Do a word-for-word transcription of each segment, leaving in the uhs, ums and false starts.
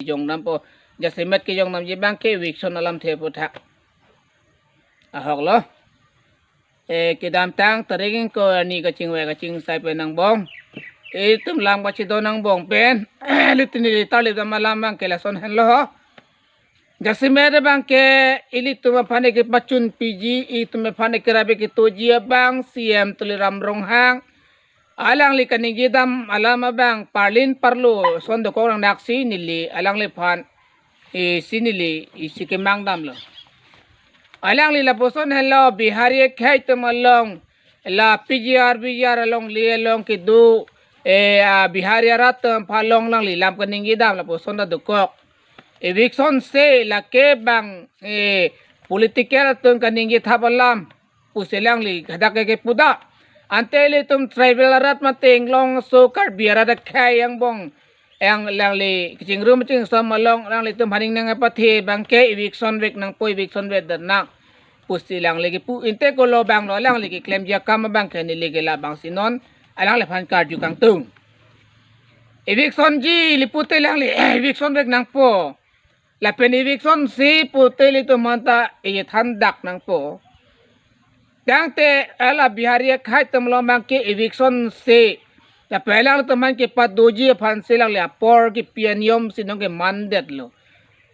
jongdampo. Jasemet kejongdamji abang ke eviction alamthe aputhak ahok lo. Eh, kedamtang tarik ingkoi arni kachingvai kachingsai pen angbong, itum lam kachidon angbong pen, ilitum neli tarlip dam alam abang ke lason henlo ho. Jasemet abang ke ilitum aphan kepachunpiji, itum aphan kerabe ketoji abang C M Tuliram Ronghang, alangli kaningje dam alam abang parlin parlo ason dokok nangnaksi neli alangliphan, eh, si neli isi kemang damlo. Alangli lapuson henlo, Bihari akhei atum along, la P G R, V G R alongle along kedo, eh, ah, Bihari arat atum aphan along alangli lam kaningje dam lapuson ta dokok. Eviction se lake bang, eh, political atum kaningje thap alam pusi alangli hadak ke kepu da. Ante ilitum tribal arat mate inglongso Karbi arat akhei angbong, yang alangli kachingrum chingsom along alanglitum aphan ning nangpathe abang ke eviction vek nangpo, eviction vek dam nang pusi alangli kepu. Ante kolo abang lo alangli keklemji akam abang ke neli ke labangsi non alangliphan karju kangtung. Eviction ji ili pute alangli eviction vek nangpo. Lapen eviction se pute ilitum aphan ta ethandak nangpo. Tangte hala Bihari akhei atum along abang ke eviction se, lapen alangtum aphan kepadoji aphan si alangli apor kepi aniyom si nangkeman detlo.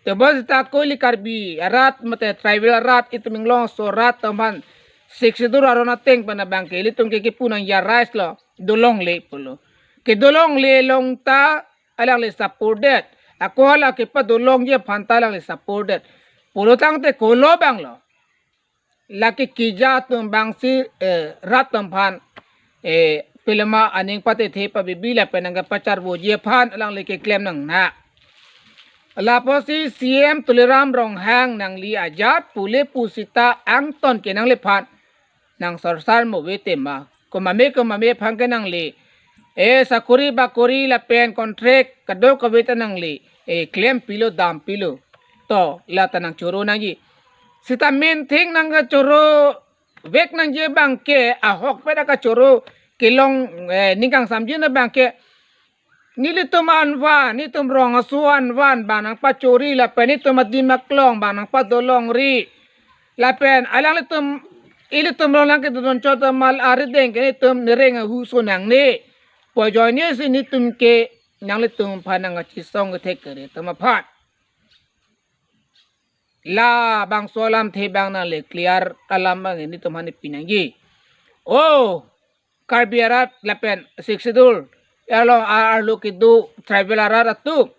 Tebon seta ako ili Karbi arat mate tribal arat, itum inglongso arat atum aphan Sixth Schedule aron ateng pen abang ke ilitum ke kepu nangji a-rights lo, dolongle pulo. Kedolongle along ta alangli support det. Ako hala kepadolongji aphan ta alangli support det. Pulo tangte kolo abang lo, lake keja atum abang si, eh, rat atum aphan, eh, pilema aning patethe pabibi lapen nangkepacharvoji aphan alangli keklem nang na. Lapusi C M Tuliram Ronghang nangli ajat pule pusita angton ke nangliphan nang sorsar mo ve tema. Komame komame aphan ke nangli, eh, sakori bakori lapen contract kadokave ta nangli, eh, klempilo dampilo. To, la ta nangchoro nangji. Sita main thing nangkachoro vek nangji abang ke, ahokpet akachoro kelong, eh, ning kangsamji abang ke, nelitum anvan, netum rong aso anvan abang nangpachori lapen netum adim aklong abang nangpadolongri. Lapen alanglitum, ilitum along nangkedodun chot amal arideng ke netum nereng ahu so nangne pu ajoine si netum ke nanglitum aphan nangkachisong kethek kere atum aphan. Labangso alamthe abang nangli clear alam abang netum aphan pi nangji. Oh, Karbi arat lapen Sixth Schedule along a-, arlo kedo tribal arat atum,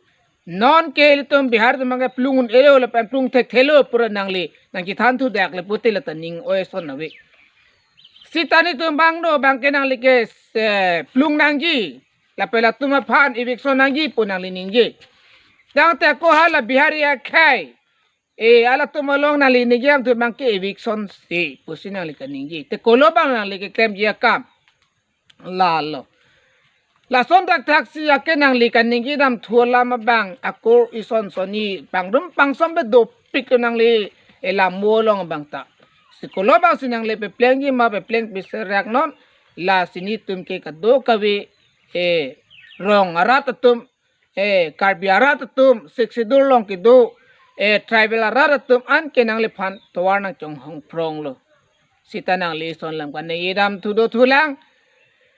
non ke ilitum Bihari atum abang ke plung un-elo lapen plung thekthelo pura nangli nangchethan thudak le pute la ta ning oi ason ave. Sita netum abang do abang ke nangli ke, eh, plung nangji, lapen latum aphan eviction nangji pu nangli ningje. Tangte ako hala Bihari akhei, eh, halatum along nangli ningje atum abang ke eviction se pusi nangli kaningje. Te kolo abang nangli keklemji akam? Lalo. Lason thakthak si ake nangli kaningje damthu alam abang ako ison soni pangrum pangsom pe dopik nangli, eh, lamo along abang ta. Si kolo abang si nangli peplengji ma, pepleng piserak non. Lasi netum ke kadokave, eh, rong arat atum, eh, Karbi arat atum, Sixth Schedule along kedo, eh, tribal arat atum an ke nangliphan tovar nangchonghong phronglo. Sita nangli ison alam kaningje damthu dothulang.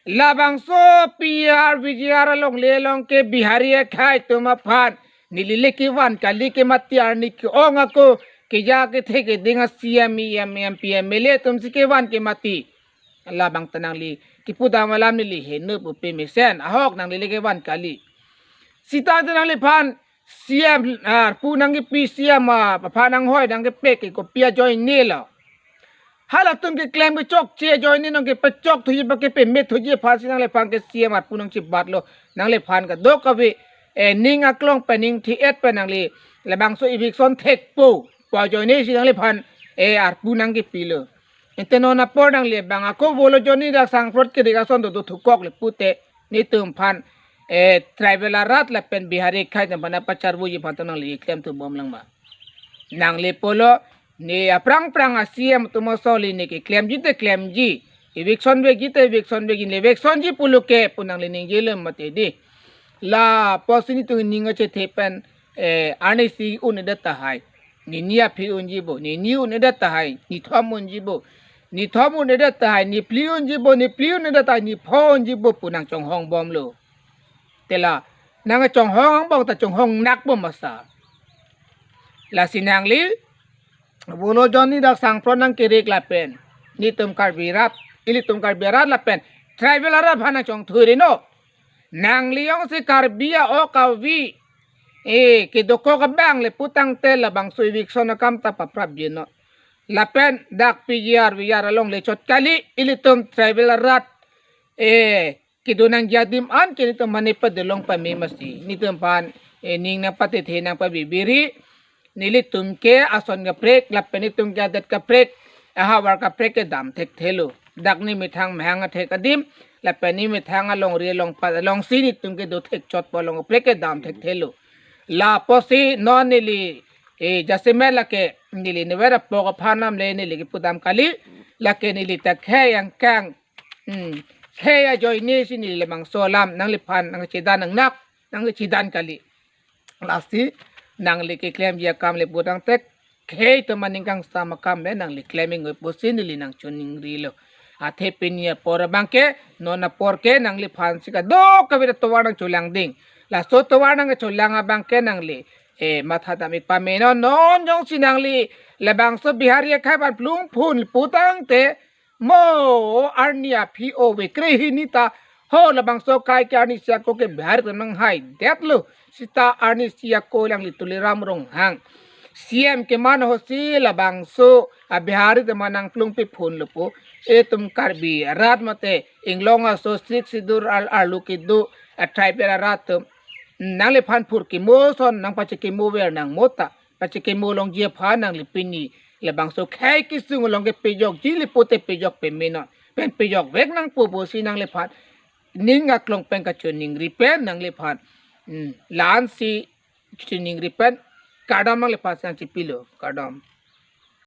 Labangso P G R V G R alongle along ke Bihari akhei atum aphan neli le kevan kali, kemati arni ke-ong ako, keja kethe keding a-C M, E M, M P, M L A atum si kevan kemati. Labang ta nangli kepu dam alam neli heno pupe mesen, ahok nangli le kevan kali. Sita te nangliphan C M, ah, arpu nangkepi, C M, ah, aphan nanghoi nangkepi ke kopi ajoine lo? Halatum keklem kechokche ajoine nangkepachok thuji ba kepeme thuji aphan si nangliphan ke C M arpu nangchebatlo. Nangliphan kadokave, eh, ning aklong pen ning thi-et pen nangli labangso eviction thekpo pu ajoine si nangliphan, eh, arpu nangkepilo. Ante non apor nangli abang ako volo joni dak sangprot kedik ason dodo thukok le pute netum aphan, eh, tribal arat lapen Bihari akhei atum aphan pacharvoji aphan ta nangli keklemthu bom lang ma? Nangli pulo, ne aphrang phrang a-C M atum asoli ne keklemji te klemji, eviction vekji te eviction vekji, ne eviction ji pulo ke pu nangli ningjelo mati di. Lapusi netum ning achethe pen eh, arnisi un-edet tahai, nini aphi unji bo, nini un-edet tahai, nithom unji bo, nithom un-edet tahai, niphli unji bo, niphli un-edet tahai, nipho unji bo pu nangchonghong bomlo. Te la nangchonghong angbong ta chonghong nak bom masa. Lasi nangli Bolo jonni dak sangpron nangkerik lapen nitum Karbi rat, ilitum Karbi rat lapen tribal arat aphan nangchongthui rino. Nangli jongsi Karbi a-ok avi, eh, kedokok abang le putangte labangso eviction akam ta paprap jeno. Lapen dak P G R V R along le chot kali, ilitum tribal arat, eh, kedo nangji adim an ke nitum mane padolong pame masi. Nitum aphan, eh, ning nangpatethe nangpabibiri. Nelitum ke ason kaprek, lapen nitum ke adet kaprek, ahavar kaprek kedam thekthelo. Dak ne methang mehang athek adim, lapen ne methang alongri alongpat alongsi nitum kedo thekchot pu along kaprek kedam thekthelo. Lapusi non neli, eh, jasemet lake neli never apok aphan nam le neli kepudam kali, lake neli ta khei angkang, hmm, khei ajoine si neli labangso alam nangliphan nangchedan nangnak, nangchedan kali. Lasi nangli keklemji akam le putangte khei atum aning kangsam akam le nangli klem ingoi pusi neli nangchoningrilo. Athe pini apor abang ke, non apor ke nangliphan si kadokave atovar nangcholangding. Laso atovar nangcholang abang ke nangli, eh, matha dam-ik pame non. Non jongsi nangli labangso Bihari akhei aphan plung phun putangte, mo arni aphi ove krehini ta, ho labangso akai ke arnisi ako ke Bihari atum nanghai detlo. Seta arnisi ako alangli Tuliram Ronghang C M keman ahutsi labangso a-Bihari atum aphan nangplung piphunlo pu. Itum Karbi arat mate inglong aso Sixth Schedule al arlo kedo a-tribal arat atum nangliphan phurkimo ason nangpachekimo ver nangmo ta, pachekimo longji aphan nangli pini labangso khei kesung along ke pejokji le pute pejok pame non. Pen pejokvek nangpo pusi nangliphan ning aklong pen kachoningri pen nangliphan, hmm, la-ansi choningri pen kardom nangliphan si nangchipilo, kardom.